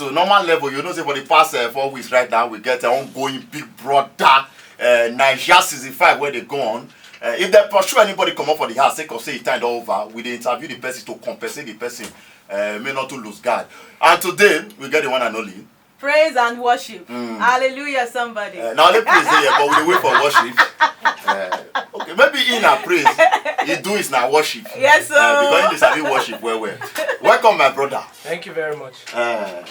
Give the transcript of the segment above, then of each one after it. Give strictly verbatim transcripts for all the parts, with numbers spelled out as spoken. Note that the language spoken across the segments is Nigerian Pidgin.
So normal level, you know say for the past uh, four weeks right now, we get an ongoing Big Brother uh, Naija season five where they go on. Uh, if they pursue anybody come up for the house, sake of say time don over, we dey interview the person to compensate the person, uh, may not to lose guard. And today, we get the one and only. Praise and worship. Hallelujah, somebody. Uh, now only praise dey here, but we dey wait for worship. Uh, okay, maybe in our praise, he do is now worship. Yes, sir. Uh, because he dey sabi worship well well. Welcome, my brother. Thank you very much. Uh,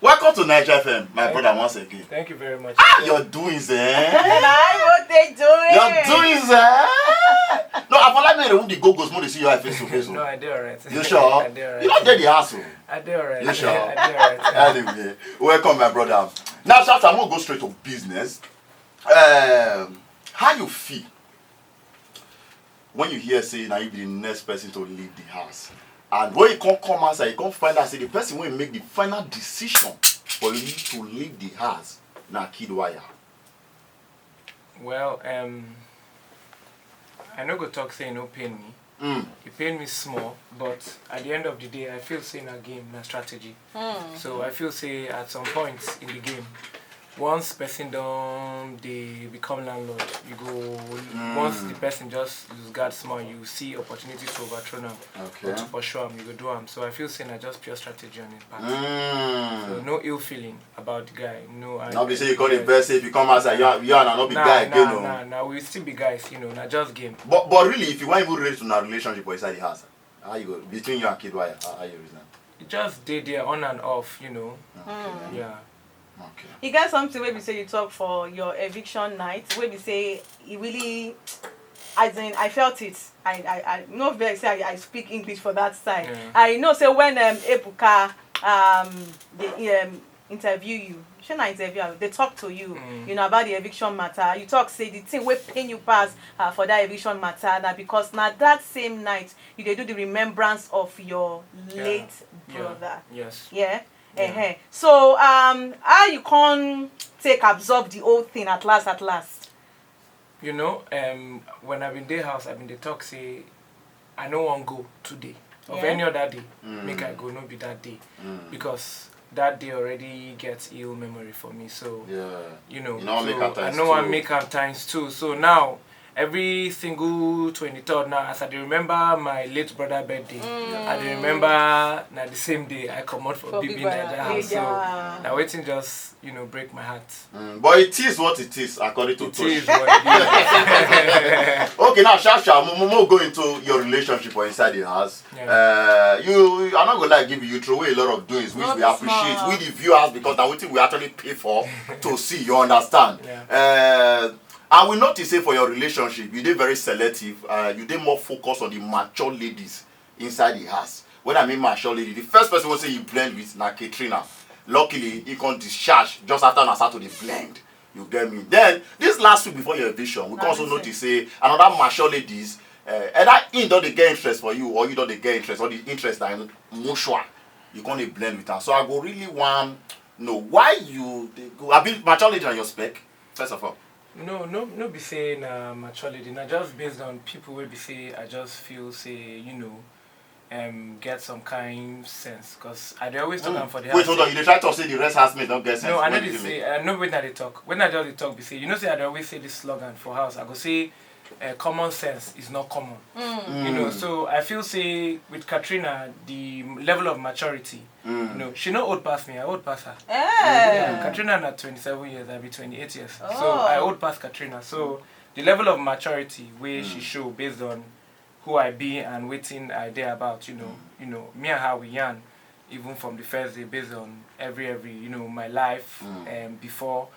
welcome to Naija F M, my brother, once again. Thank you very much. Ah, your doings, eh? How what they doing? Your doings, eh? No, I for like me the go goes more to see your face to face. No, I do alright. You sure? I do alright. You don't get the hassle. I do alright. You sure? I do alright. Anyway, welcome, my brother. Now, Shasha, I'm gonna go straight to business. Um, how you feel when you hear say now you be the next person to leave the house, and when you come come outside, you come find out say the person wey make the final decision for you to leave the house na Kid Wire. Well, um, I no go talk say e no pain me. Mm. E pain me small, but at the end of the day, I feel say na game, na strategy. So I feel say at some point in the game, once person don dey become landlord, you go once the person just lose guard small, you see opportunity to overthrow am Okay. or to pursue am, you go do am. So I feel say na just pure strategy on him part. Mm. So no ill feeling about the guy. No, I, Now be say you call the best if you come outside, you are, you are not be nah, guy again, nah, no. Nah, nah, we still be guys, you know, na just game. But but really, if you want even relate to a relationship for inside the house, how you go between you and Kid Wire? How, how you reason? It just dey there on and off, you know. Okay. Yeah. Okay. You get something wey be say you talk for your eviction night, wey be say e really, as in, I felt it. I I I no vex say I, I speak English for that side. Yeah. I know say when um, Ebuka um they um, interview you, shey na interview am, they talk to you, Mm. you know, about the eviction matter. You talk say the thing wey pain you pass uh, for that eviction matter na because na that same night you dey do the remembrance of your Yeah. late Yeah. Brother. Yes. Yeah. Yeah. Uh-huh. So um, how you can take absorb the whole thing at last, at last? You know, um, when I been dey house, I been dey talk say I no wan go today. Of Yeah. any other day, Mm. make I go, no be that day. Mm. Because that day already get ill memory for me. So, Yeah. you know, You no wan so make am I times no wan two. Make am times two. So now, every single twenty-third now, as I dey remember my late brother birthday, I dey remember na the same day I comot for For B B Big Naija Brother. house. So Yeah. na wetin just, you know, break my heart. Mm, but it is what it is, according to It Tosh. Is what it is. Okay, now, Shasha, mo, mo, mo go into your relationship or inside the house. Yeah. Uh, you, I'm not gonna lie, give you throw away a lot of doings which No we be appreciate small. with the viewers because now what we actually pay for to see. You understand? Yeah. Uh, and we notice say for your relationship, you dey very selective. Uh, you dey more focused on the mature ladies inside the house. When I mean mature lady, the first person we say you blend with na Katrina. Luckily, he can discharge just after I start to dey blend. You get me? Then this last week before your eviction, we Na can also me say. Notice say another mature ladies, uh, either he don dey get interest for you or you don dey get interest, or the interest na mutual. You can't dey blend with her. So I go really want know why you dey go. I be mature lady on your spec, first of all. No, no, no be say na mature lady. Na just based on people wey be say I just feel say, you know, um, get some kind sense. Cause I dey always talk am for the Wait, house. Hold on. You dey try to say the rest housemates don't get sense. No, I know When they you say make- uh, no wait, na dey talk. When I just dey talk, be say, you know say I dey always say this slogan for house. I go say, uh, common sense is not common. You know, so I feel say with Katrina, the level of maturity. You know, she no old pass me. I old pass her. Yeah. Katrina na twenty-seven years. I be twenty-eight years. So Oh. I old pass Katrina. So the level of maturity wey she show based on who I be and wetin I dey about, you know, you know, me and her we yarn even from the first day based on every every, you know, my life um, before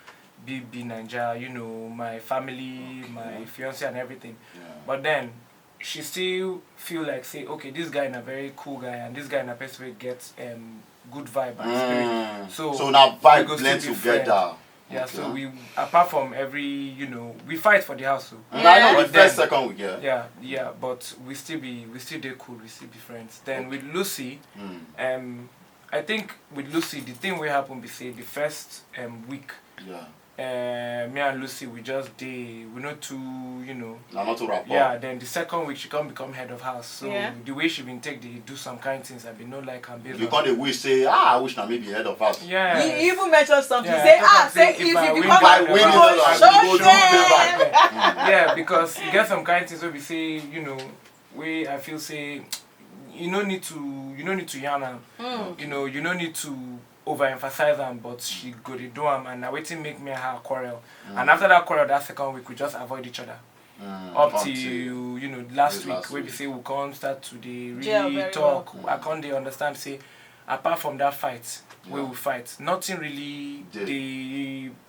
B B Naija, you know, my family, my fiance and everything. Yeah. But then she still feel like say, okay, this guy na very cool guy and this guy na person wey get um, good vibe and spirit. Mm. So So now we vibe go blend still be together. friend. Yeah, so we, apart from every, you know, we fight for the house. So. Mm, I know But the first, then- second week, yeah. Yeah, yeah, but we still be we still dey cool, we still be friends. Then with Lucy, Mm. um, I think with Lucy the thing wey happen be say the first um week Yeah. uh, me and Lucy, we just dey, we no too, you know. Na not to wrap Yeah, up. Then the second week she come become head of house. So Yeah. The way she been take dey do some kind things, I been no like am based You on. Can't dey wish say, ah, I wish na me be head of house. Yeah. You even mention something. Yeah, Say, I thought ah, say say if if I you win become that a job, win you this go job, show I go do them. favor. Yeah, because you get some kind things wey be say, you know, wey I feel say you no need to, you no need to yarn am. You know, you no need to overemphasize am, but she go dey do am, and na wetin make me and her quarrel. And after that quarrel, that second week, we just avoid each other. Mm, Up until till, you know, last this week, last wey be week. Say we come start to dey Gel really very talk. well. I come dey understand say, apart from that fight wey Yeah. we fight, nothing really Dey.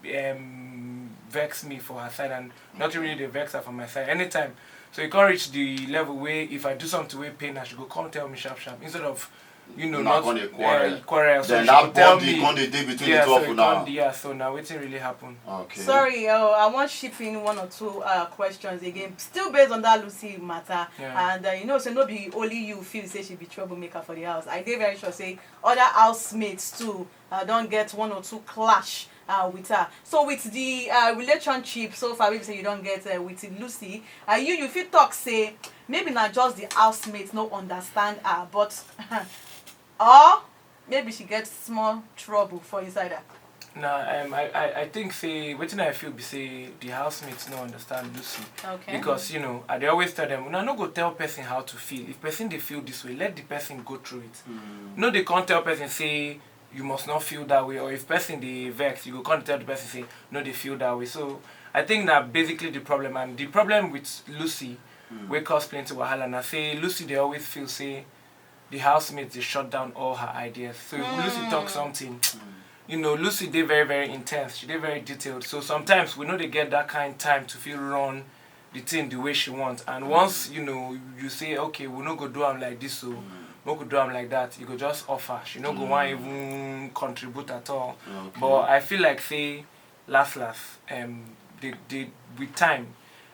dey um, vex me for her side, and nothing really dey vex her for my side anytime. So e come reach the level wey if I do something wey pain her, she go come tell me sharp sharp, instead of, you know, Una not come dey quarrel. uh, quarrel. So Then she that go tell bond dey me, come dey dey between yeah, the two so of e una. come, yeah, so na wetin really happen. Okay. Sorry, uh, I wan chip in one or two uh, questions again, still based on that Lucy matter. Yeah. And uh, you know, say no be only you feel say she be troublemaker for the house. I dey very sure say other housemates too uh, don get one or two clash uh, with her. So with the uh, relationship so far, wey be say you don get uh, with Lucy, uh, you you fit talk say maybe na just the housemates no understand her, but or maybe she get small trouble for inside her. Na um, I, I I think say wetin I feel be say the housemates no understand Lucy. Okay. Because, you know, I dey always tell them, una no go tell person how to feel. If person dey feel this way, let the person go through it. No dey come tell person say you must not feel that way, or if person dey vex, you go come tell the person say no dey feel that way. So I think na basically the problem, and the problem with Lucy wey cause plenty wahala na say Lucy dey always feel say the housemates dey shut down all her ideas. So if Lucy talk something, you know, Lucy dey very very intense. She dey very detailed. So sometimes we no dey get that kind time to fit run the thing the way she want. And once, you know, you say, okay, we no go do am like this, so we go do am like that, you go just offer. She no go wan even contribute at all. Okay. But I feel like say last last, um, the the with time,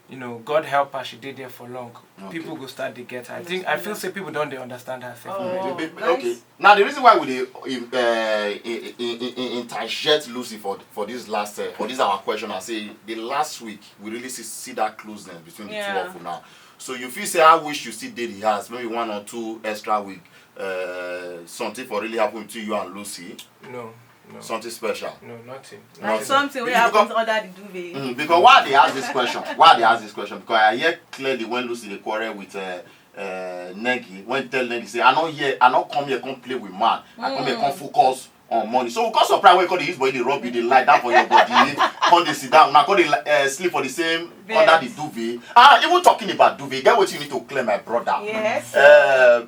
you know, God help her, she dey there for long. Okay. People go start dey get her. I think I feel say people don dey understand herself Oh. already. The big- Nice. Okay. Now the reason why we dey um, uh, in- in- in- in- interject Lucy for for this last uh, for this our question, I say the last week we really see, see that closeness between the two Yeah. of you now. So you feel say I wish you still did the house maybe one or two extra week, uh, something for really happen between you and Lucy, No, no, something special. No, nothing. Like Nothing. something wey Because- happen under the duvet. Mm, because why I dey ask this question? Why I dey ask this question? Because I hear clearly when Lucy dey quarrel with uh, uh, Negi, when he tell Negi say, I no here, I no come here come play with man. I come here come focus on money. So because surprise when you come dey use body dey rub you, dey lie down for your body, come dey sit down, now come dey uh, sleep for the same Bed. Under the duvet. Ah, even talking about duvet, get wetin you need to clear, my brother. Yes. Uh,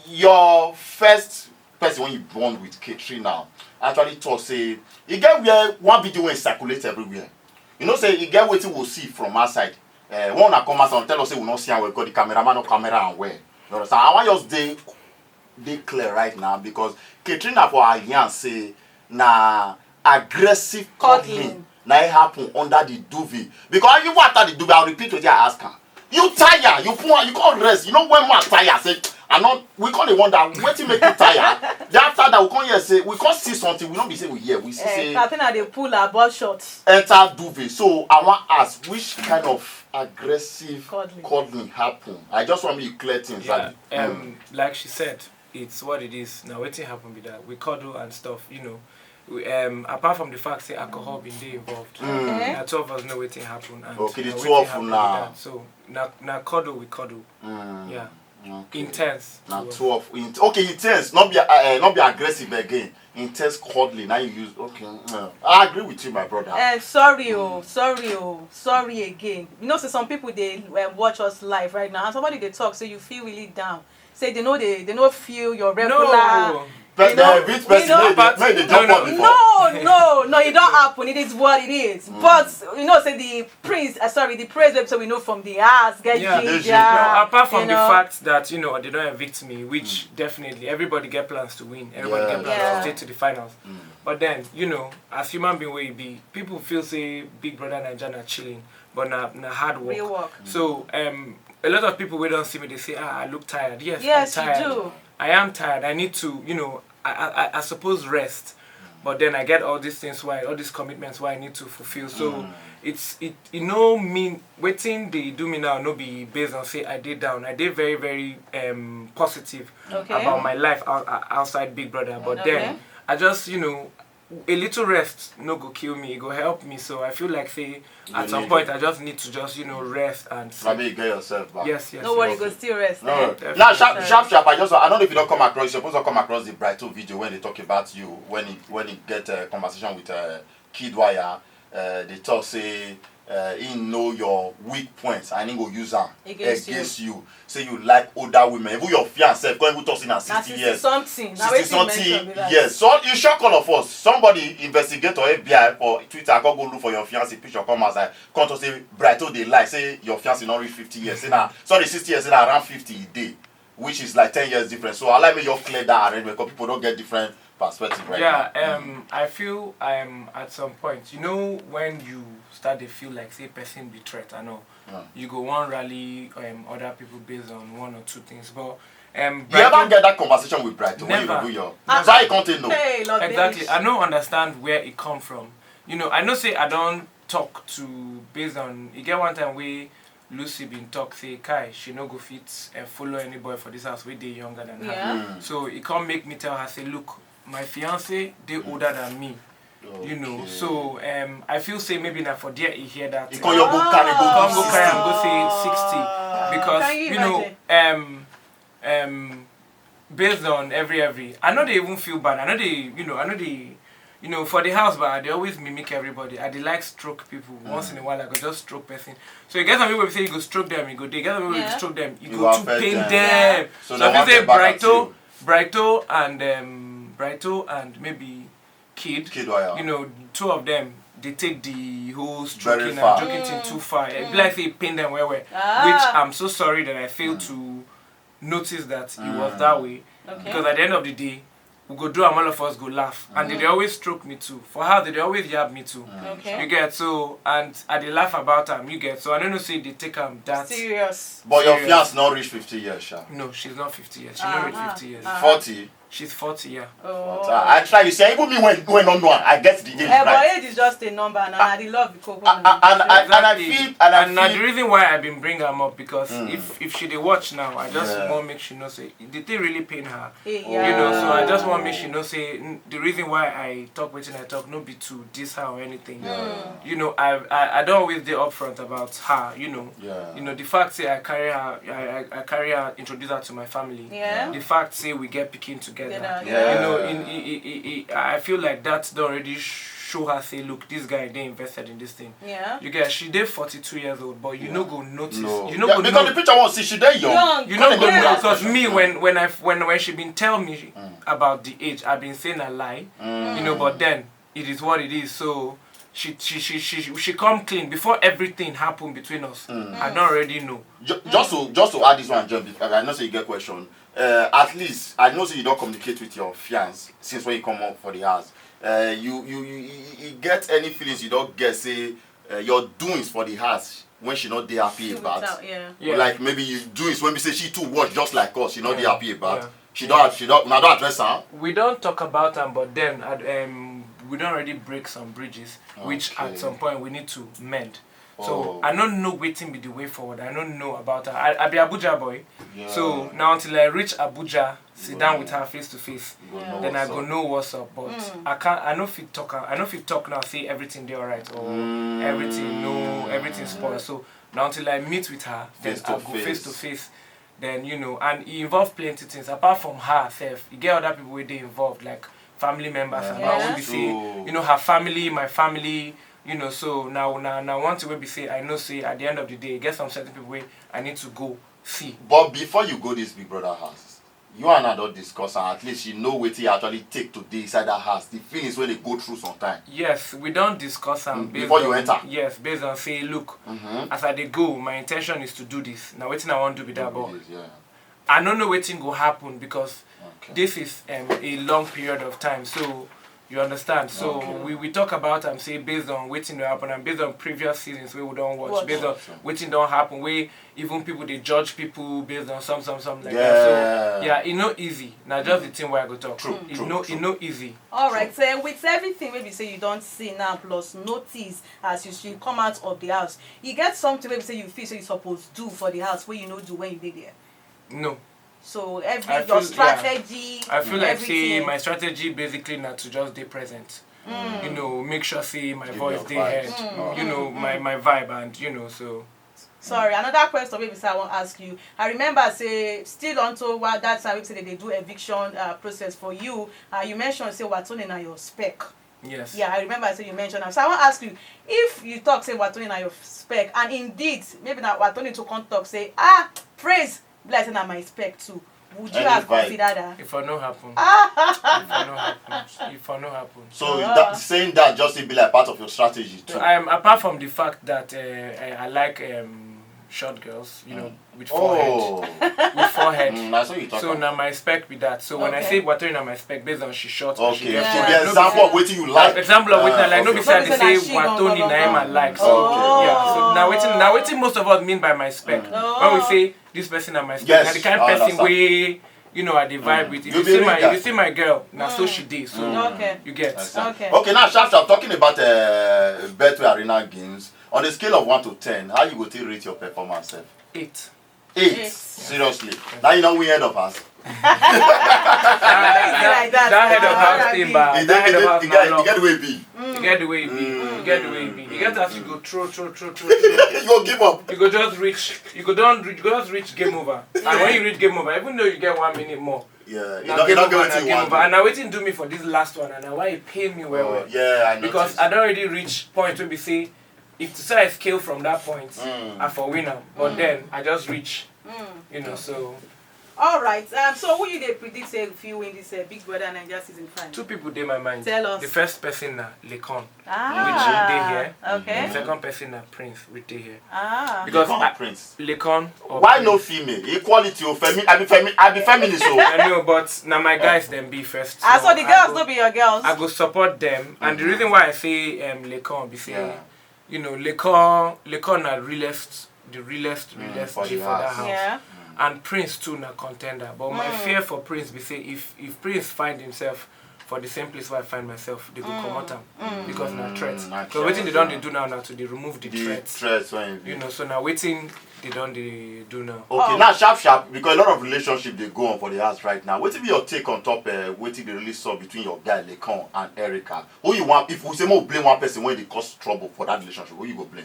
your first person when you bond with Katrina actually talk say e get where one video wey circulate everywhere. You know say e get wetin we see from outside. Uh, one una come outside tell us say we no see am well because the cameraman no camera am well. You understand? I wan just dey dey clear right now because Katrina for her yarn say na aggressive Cuddling. Cuddling na it happen under the duvet because even after the duvet, I repeat wetin I ask am. You tire, you poor, you can't rest. You know when man tire, say I no. We can't wonder wetin make you tire. Then after that, we can't hear say we can't see something. We don't be say we hear. We see Eh, say Katrina dey pull her butt short. Enter duvet. So I wan ask which kind of aggressive Cuddling. Cuddling happen. I just want make you clear things. Yeah, Like, um, like she said, it's what it is. Now, wetin happen be that we cuddle and stuff, you know. We, um, apart from the fact say alcohol been dey involved, Okay. na two of us know wetin happen. And Okay, the na two wetin of happen be una. That. So na na cuddle we cuddle. mm, Yeah, okay. Intense. Na to us. Two of in, okay, intense. Not be uh, not be aggressive again. Intense cuddling. Now you use okay. Uh, I agree with you, my brother. Eh, sorry oh, sorry oh, sorry again. You know say some people dey um, watch us live right now, and somebody dey talk say you feel really down. Say they no dey they no feel your regular. No. But you know, the evict person, you know, make they- make they No, jump no. on before. No, no, no, it don't happen. It is what it is. But you know, say the praise, uh, sorry, the praise episode we know from the ass, get Yeah. ginger. Get ginger. No, apart from you the know. Fact that, you know, they don't evict me, which definitely everybody get plans to win. Everybody Yeah. get plans Yeah. to stay to the finals. But then, you know, as human being wey e be, people feel say Big Brother Naija na chilling, but na na hard work. Real work. So um, a lot of people wey don see me, they say, ah, I look tired. Yes, Yes, I'm you tired. Do. I am tired. I need to, you know, I I, I- I suppose rest. But then I get all these things why, all these commitments why I need to fulfill. So it's it e no mean wetin dey do me now no be based on say I dey down. I dey very very um positive Okay. about my life out, outside Big Brother. But Okay. Then I just you know a little rest no go kill me. E go help me. So I feel like say at You some need point it. I just need to just you know rest and Let sleep. me get yourself back. Yes, yes. No worry, yes, go yes. still rest. No, Eh? now sharp, Sorry. sharp, sharp. I just, I don't know if you don't come across, you suppose to come across the Brighto video when they talk about you, when he when he get a conversation with uh, Kid Wire. Uh, they talk say uh, he know your weak points and he go use them Against you. Against you. Say you like older women. Even your fiance, come even talk say na Na sixty sixty years. something. Na Sixty wetin mention something be that. Yes. So you shock all of us. Somebody investigate or F B I for Twitter, come go look for your fiance picture, come outside, come to say Brighto dey lie, say your fiance not reach fifty years. Say na sorry, sixty years, say na around fifty a day, which is like ten years difference. So I like me you clear that arrangement because people don't get different perspective right Yeah, now. um, I feel um at some point, you know, when you start to feel like say person be threat, I know Yeah. you go one rally um other people based on one or two things. But um, You ever Brighton- get that conversation with Brighton when you Never. do your Ah. So I can't take no. Hey, Lord Exactly. Davis. I don't understand where it come from. You know, I know say I don't talk to based on. You get one time we Lucy been talk say Kai, she no go fit uh, follow any boy for this house wey dey younger than her. Yeah. Mm. So it come make me tell her say, look, my fiance dey older than me. You know, Okay. So um, I feel say maybe na for there he hear that. You call your book carry go Come give go carry am sixty. Go say sixty because Can you you know imagine? um um based on every every I know they even feel bad. I know they you know I know they you know for the house but I dey always mimic everybody. I dey like stroke people once in a while. I go just stroke person. So you get some people wey say you go stroke them, you go dey get some people wey Yeah. stroke them, you You go to affect pain them. them. So So they if you want say get back at Brighto, you. Brighto and um Brighto and maybe Kid, Kid Wire. you know, two of them they take the whole stroking far. And joking thing too far. It be like say e pain them well well, Ah. which I'm so sorry that I failed to notice that it was that way. Okay. Because at the end of the day, we go do am, all of us go laugh, and they dey always stroke me too. For how they dey always yab me too. Okay. You get so, and I dey laugh about am. You get so, I don't know say they take am that. Serious. But your Serious. Fiance not reach fifty years, sha. No, she's not fifty years. She not reach Uh-huh. fifty years. Uh-huh. Forty. She's forty, yeah. Oh. But, uh, I try. You see, even me when when no know, I get the age Eh, but right. Age is just a number, and na the love you cope And, and, and, and I Exactly. feel and I And na feel the reason why I've been bring am up because Mm. if if she dey watch now, I just Yeah. want make she know say the thing really pain her. Hey, You know, so I just Oh. want make she know say n- the reason why I talk wetin I talk no be to diss her or anything. Yeah. You know, I I, I don't always dey upfront about her. You know, Yeah. you know the fact say I carry her, I, I, I carry her, introduce her to my family. Yeah. The fact say we get pikin together. Together, Yeah. You know, in, in, in, in, I feel like that don already show her say, look, this guy dey invested in this thing. Yeah. You get, she dey forty-two years old, but you Yeah. No go notice. No. You no Yeah, go because know. The picture won't see she dey young. Young. You no go Yeah. Know because me when when I when when she been tell me about the age, I been saying a lie. You know, but then it is what it is. So she she she she she come clean before everything happened between us. I don't already know. Ju- just to just to add this one, John, because I know say you get question. Uh, at least I know say you don't communicate with your fiance since when you come up for the house. Uh, you, you you you you get any feelings you don't get say uh, your doings for the house when she not dey happy She about. without, yeah. Yeah. Like maybe you doings when we say she too watch just like us, she not dey Yeah. happy about. Yeah. She don't she don't now don't address her. We don't talk about them, but then at, um, we don't already break some bridges, which Okay. At some point we need to mend. So Oh. I don't know waiting be the way forward. I don't know about her. I, I be Abuja boy. Yeah. So now until I reach Abuja, sit Go down know. With her face to face, Go know then I what's go up. Know what's up. But I can't. I no fit talk. I no fit talk now. Say everything dey alright or everything no everything spoil. So now until I meet with her, then Face to I go face face. To face. Then you know, and e involve plenty things apart from her sef. E get other people wey dey involved like family members and Yeah. all wey be say True. You know her family, my family. You know, so now now now one thing wey be say I know say at the end of the day, e get some certain people wey I need to go see. But before you go this big brother house, you and I don't discuss and at least you know what he actually take to dey inside that house, the feelings when they go through sometimes. Yes, we don't discuss am Mm, based before you on, enter. Yes, based on say, look, Mm-hmm. As I dey go, my intention is to do this. Now wetin I wan do be that, but Yeah. I no know wetin go happen because Okay. This is um, a long period of time. So You understand? So we we talk about am say based on wetin don happen and based on previous seasons wey we don watch, based on wetin don happen, wey even people dey judge people based on some some some like that. So yeah, e no easy. Na just the thing wey I go talk. True, e true, no true. E no easy. All right, so with everything wey be say you don see now plus notice as you should come out of the house, e get something wey be say you feel say you suppose do for the house wey you no do when you dey there? No. So every I your feel, yeah. Strategy, I feel like say everything. My strategy basically na to just dey present. You know, make sure say my voice dey heard. You know, my my vibe and you know so. Sorry, another question wey be say I wan ask you. I remember say still unto what that time wey be say they dey do eviction uh, process for you. Uh, you mentioned say Watoni na your spec. Yes. Yeah, I remember say you mentioned am. So I wan ask you, if you talk say Watoni na your spec, and indeed maybe na Watoni to come talk say, ah, Prince, be like say na my spec too. Would you have considered that? If I no happen. If I no happen. If I no happen. So that, saying that just be like part of your strategy too. Um, apart from the fact that uh, I, I like um, short girls, you know, with forehead. With forehead. Mm, that's what you talk. So now my spec be that. So when I say Watoni na my spec, based on she short, okay. She get forehead. Be example of wetin you like. Example of wetin I like. No be say I dey say Watoni na him I like. So yeah. So now wetin now wetin most of us mean by my spec. When we say this person na my spec, na the kind person wey you know I dey vibe with. If you see my if you see my girl, na so she dey. So you get. Okay. Okay, now sharp sharp talking about uh, Betway Arena games. On a scale of one to ten, how you go take rate your performance sef? Eight. Eight. Seriously. Now you know we head of us. That head of house thing, but that head of house na love. You get the way be. You get the way be. You get the way be. You get as you go throw, throw, throw, throw, throw. You go give up. You go just reach. You go don. You go just reach game over. And when you reach game over, even though you get one minute more, yeah, you don't get what you want. And na wetin do me for this last one, and na why e pain me well well. Yeah, I noticed. Because I don already reach point wey be say if to say I scale from that point, I for win am. But then I just reach, you know, so. All right. Um, so who you dey predict say if you win this uh, Big Brother Naija season five? Two people dey my mind. Tell us. The first person na Lecon, which he dey here. Okay. The second person na Prince, which dey here. Ah. Because Lecon, Prince. Lecon. Why no female? Equality o, femi, I be femi, I be feminist o. I know, but na my guys dem be first. Ah, so the girls no be your girls? I go support them, and the reason why I say um, Lecon be say you know, Lecon, Lecon na realest, the realest, realest G for that house. Yeah. And Prince too na contender. But my fear for Prince be say if if Prince find himself for the same place where I find myself, they go comot am because na threat. So wetin they don dey do now na to dey remove the threat. You know, so na wetin they don dey do now. Okay, now sharp sharp because a lot of relationship dey go on for the house right now. Wetin be your take on top uh, wetin dey really sup between your guy Lecon and Erica? Who you want? If we say more blame one person when they cause trouble for that relationship, who you go blame?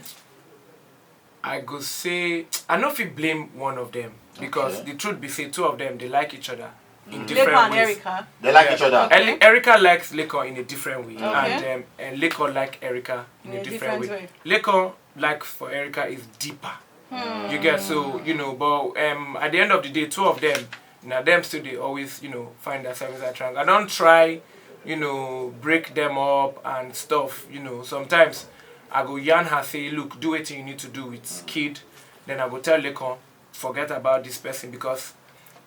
I go say I no fit blame one of them because the truth be say two of them they like each other in different ways. Lecon and Erica. They like each other. Erica likes Lecon in a different way, and um, and Lecon like Erica in a different way. Lecon like for Erica is deeper. You get so you know, but um, at the end of the day, two of them, now them still they always you know find themselves at trans. I don't try, you know, break them up and stuff. You know, sometimes I go yarn her say, look, do what you need to do with kid. Then I go tell Lecon, forget about this person because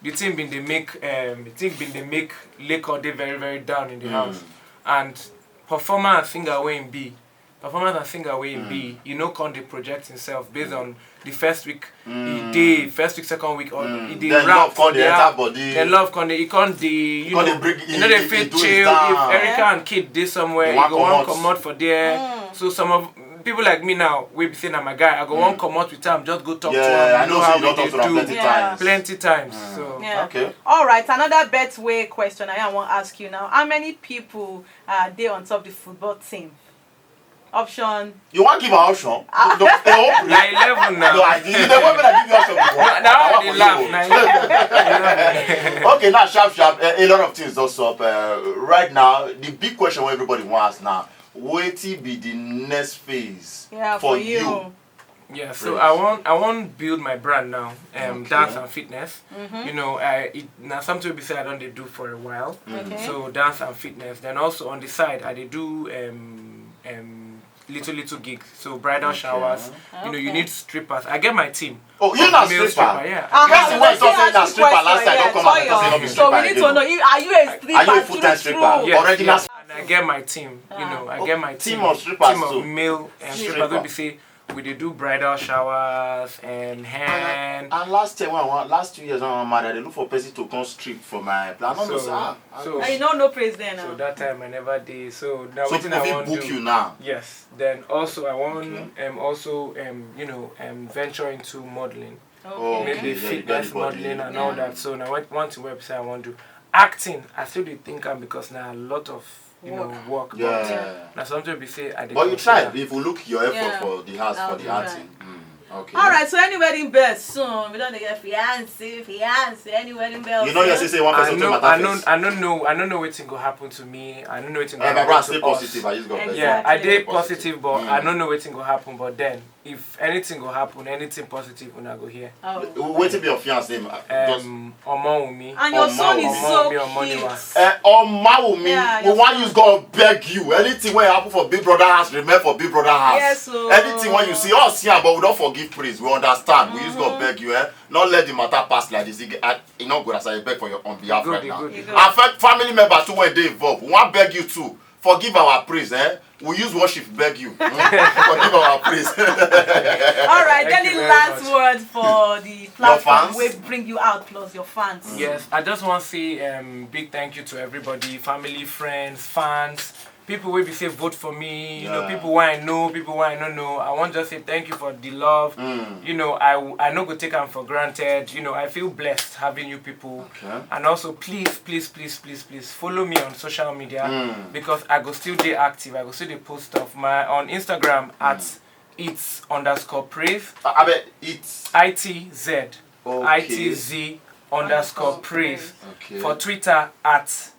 the thing been they make um, the thing been they make Lecon they very very down in the house, and performer and singer wey him be performance and singer wey him be, you know, come dey project himself based on the first week, he dey first week, second week, or he dey rap for there. Then love come dey, he come dey, you know, he no dey fit chill. If Erica and kid dey somewhere, he go wan comot for there. So some of people like me now, wey be say na my guy, I go wan comot with am, just go talk to am. I know how we dey do plenty times. So okay. All right, another Betway question I wan ask you now. How many people uh, dey on top the football team? Option. You wan give an option? Na eleven now. No, I did. You never give me option before. Na how I dey laugh na eleven. Okay, now sharp sharp. Uh, a lot of things don sup. Uh, right now, the big question wey everybody wan ask now, wetin be the next phase for you? Yeah, so I wan I wan build my brand now, um, dance and fitness. You know, I it, na something we say I don dey do for a while. So dance and fitness. Then also on the side, I dey do um, um, little little gigs. So bridal showers. You know, you need strippers. I get my team. Oh, you na stripper? Yeah. Person wey talk say na stripper last time don come out and talk say no be stripper again. So we need to know, are you a stripper? Are you a full time stripper? Original. And I get my team, you know, I get my team, team of strippers, team of male and strippers wey be say we dey do bridal showers and hand. And last year, when I wan, last two years, when I wan marry, I dey look for person to come strip for my place. I no know, so, say, ah, so, and you no know praise then now. So that time I never dey. So now, so wetin I wan do? People fit book you now. Yes. Then also I wan, okay, um, also, um, you know, um, venture into modeling. Okay. Maybe, okay, yeah, you got fitness, the body, modeling and all that. So now, one, one thing wey be say I wan do, acting. I still dey think am because na a lot of, you know, work. Work, but, yeah, na something be say I dey consider. But you try. If you look your effort, yeah, for the house, for the acting. Mm, okay. All right. So any wedding bells soon? We don dey get fiance, fiance. Any wedding bells? You know, you say, say one person to matter first. I no know. I no know wetin go happen to me. I no know wetin go happen to us. Eh, my brother, stay positive. I use God bless you. Yeah, I dey positive, but I no know wetin go happen. But then, if anything go happen, anything positive, una go hear. Oh. Wetin be your fiance name? Uh, just, um, Omowumi. And your son is so cute. Omowumi Omoniwa. Eh, Omowumi, yeah, we wan use God beg you. Anything wey happen for Big Brother house, remain for Big Brother house. Yes, oh. Anything wey you see, us here, but we don forgive praise. We understand. We use God beg you, eh? Not let the matter pass like this. E, I, e no good as I beg for your own behalf right now. E good, e good. And fa-, family members too wey dey involved, we wan beg you too. Forgive our praise, eh? We use worship beg you. Hmm? Forgive our praise. All right, any last word for the platform wey bring you out plus your fans? Yes, I just wan say, um, big thank you to everybody, family, friends, fans, people wey be say vote for me, you know, people wey I know, people wey I no know. I wan just say thank you for the love. Mm. You know, I, I no go take am for granted. You know, I feel blessed having you people. Okay. And also, please, please, please, please, please follow me on social media, mm, because I go still dey active. I go still dey post stuff. My, on Instagram, mm, at it's underscore praise. Uh, I bet it's I T Z. Okay. I T Z underscore praise. Okay. For Twitter, at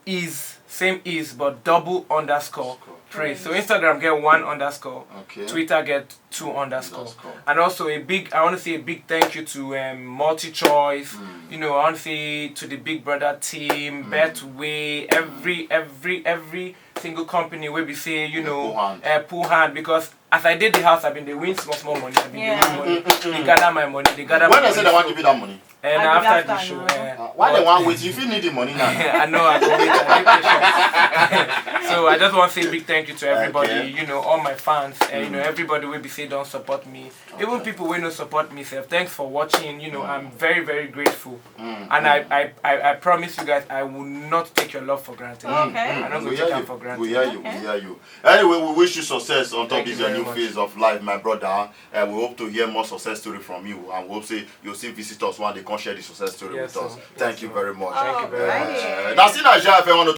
is, same is, but double underscore praise. So Instagram get one underscore, okay, Twitter get two underscore. Underscore. And also a big, I want to say a big thank you to, um, Multi Choice. Mm. You know, I want to say to the Big Brother team, mm, Betway, every, every, every single company wey be say, you know, pull hand, uh, pull hand, because as I dey the house, I been dey win small, small money. I been dey win money. Mm, mm, mm. Dey gather my money. Dey gather my money. When I said I want to give you that money. And after the show, eh, uh, why they want wait? You feel need the money now. I know, I go wait. I need patience. So I just want to say big thank you to everybody, okay, you know, all my fans, and, you know, mm, everybody wey be say don support me. Even people wey no support me sef, thanks for watching. You know, mm, I'm very, very grateful. Mm, and, mm, I, I, I, I promise you guys, I will not take your love for granted. Okay. Mm, I no go take am for granted. We hear you. We hear you. Okay. We hear you. Anyway, we wish you success on top this your new phase of life, my brother. Thank you very much. Uh, we hope to hear more success story from you, and we hope say you still visit us one day, come share the success story with us. Yes, sir. Thank you very much. Thank you very much. Uh, that's it, Nigeria F M one oh two.